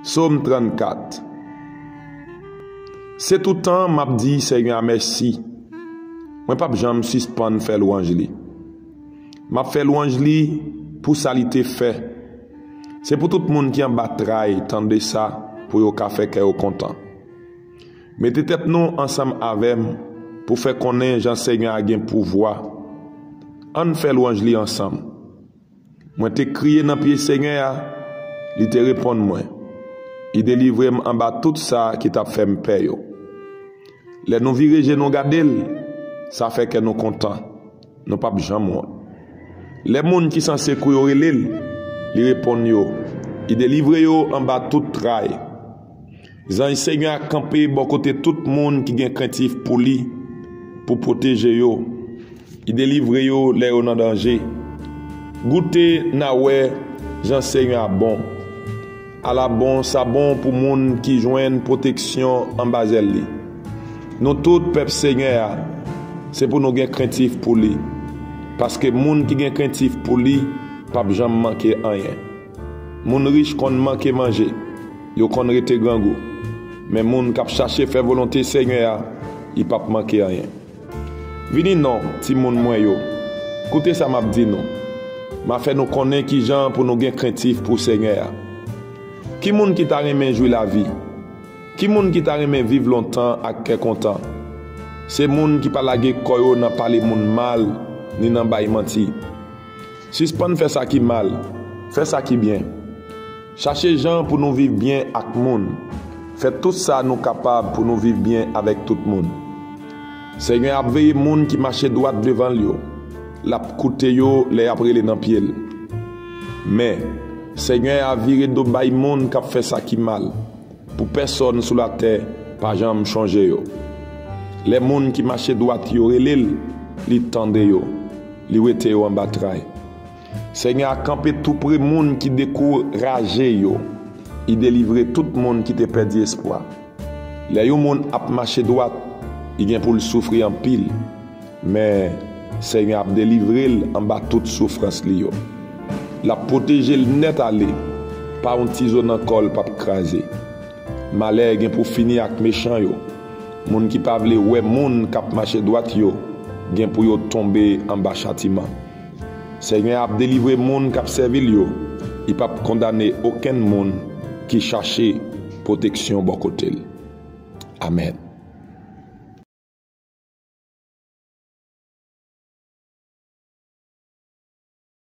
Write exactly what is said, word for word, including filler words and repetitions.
Sòm trannkat. Se toutan m ap di Senyè a mèsi. Mwen p ap janm sispann fè lwanj li. M ap fè lwanj li pou sa li te fè. Se pou tout moun ki anba tray tande sa, pou yo ka fè kè yo kontan. Mete tèt nou ansanm avè m pou fè konnen jan Senyè a gen pouvwa. Ann fè lwanj li ansanm. Mwen te kriye nan pye Senyè a, li te reponn mwen. Li delivre m anba tout sa ki t ap fè m pè yo. Lè nou vire je nou gade l, sa fè kè nou kontan. Nou p ap janm wont. Lè moun ki san sekou yo rele l, li reponn yo. Li delivre yo anba tout tray. Zanj Senyè a kanpe bò kote tout moun ki gen krentif pou li, pou pwoteje yo. Li delivre yo lè yo nan danje. Goute n a wè jan Senyè a bon. Ala bon sa bon pou moun ki jwenn pwoteksyon anba zèl li. Nou tout, pèp Senyè a, se pou nou gen krentif pou li. Paske moun ki gen krentif pou li p ap janm manke anyen. Moun rich konn manke manje, yo konn rete grangou. Men moun k ap chache fè volonte Senyè a, li p ap manke anyen. Vini non, timoun mwen yo, koute sa m ap di nou. M a fè nou konnen kijan pou nou gen krentif pou Senyè a. Ki moun ki ta renmen jwi lavi? Ki moun ki ta renmen viv lontan ak kè kontan? Se moun ki pa lage kò yo nan pale moun mal, ni nan bay manti. Sispann fè sa ki mal, fè sa ki byen. Chache jan pou nou viv byen ak moun. Fè tout sa nou kapab pou nou viv byen avèk tout moun. Senyè a ap veye moun ki mache dwat devan l yo. L ap koute yo lè y ap rele nan pye l. Men, Senyè a vire do bay moun k ap fè sa ki mal, pou pèsonn sou latè pa janm chonje yo. Lè moun ki mache dwat yo rele l, li tande yo, li wete yo anba tray. Senyè a kanpe toupre moun ki dekouraje yo. Li delivre tout moun ki te pèdi espwa. Lè yon moun ap mache dwat, li gen pou l soufri anpil. Men, Senyè a ap delivre l anba tout soufrans li yo. L ap pwoteje l nèt ale, pa yon ti zo nan kò l p ap kraze. Malè gen pou fini ak mechan yo. Moun ki pa vle wè moun k ap mache dwat yo gen pou yo tonbe anba chatiman. Senyè a ap delivre moun k ap sèvi l yo. Li p ap kondane okenn moun ki chache pwoteksyon bò kote l. Amèn.